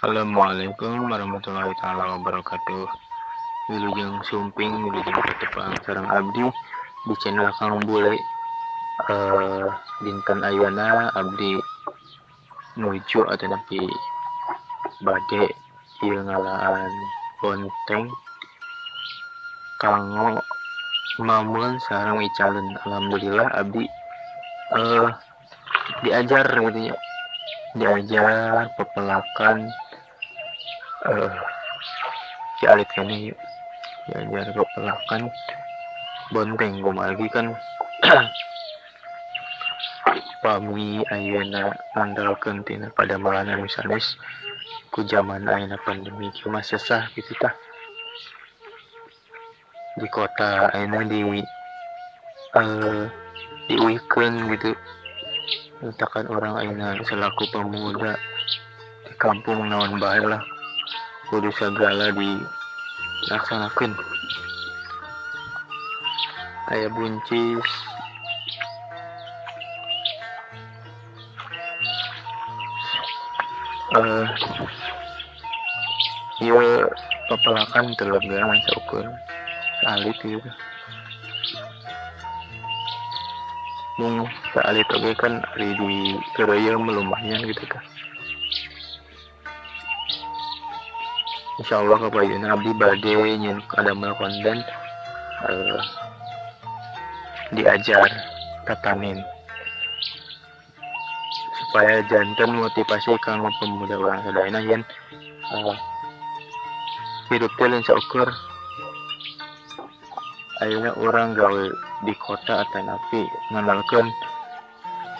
Assalamualaikum warahmatullahi taala wabarakatuh. Wilujeng sumping, wilujeng patepang sareng abdi di channel Kang Bule. Dinten ayeuna abdi nuju atau nepi bade ieu ngalaan bonteng kanggo mamun sareng icaleun. Alhamdulillah abdi diajar gitu ya, diajar pepelakan si alit keneh yuk, diajar pepelakan bonteng. Kumargi kan pami ayeuna ngandalkeun tina padamelan anu sanes, ku jaman ayeuna pandemi kieu mah sesah kitu tah. Di kota ayeuna di diuihkeun gitu, letakkan orang ayeuna selaku pemuda di kampung naon bae lah kudu segala dilaksanakeun. Aya buncis, ieu pepelakan teu lega saukur saalit gitu. Mung saalit oge kan ari di keureuyeum lumayan gitu tah. Insyaallah kapayunna abdi bade nyieun kadamel konten diajar tatanen supaya janten motivasi kanggo pemuda urang sadayana yen hirup teh lain saukur ayeuna urang gawe di kota atanapi ngandalkeun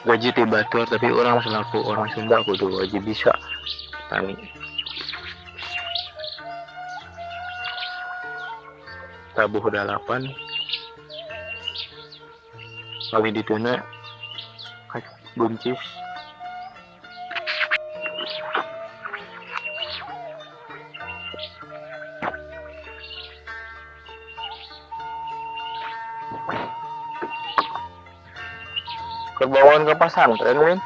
gaji ti batur, tapi urang selaku orang Sunda kudu wajib bisa tani. Tabuh 8 kali dituna buncis. Kerbauan ke pesantren, Win.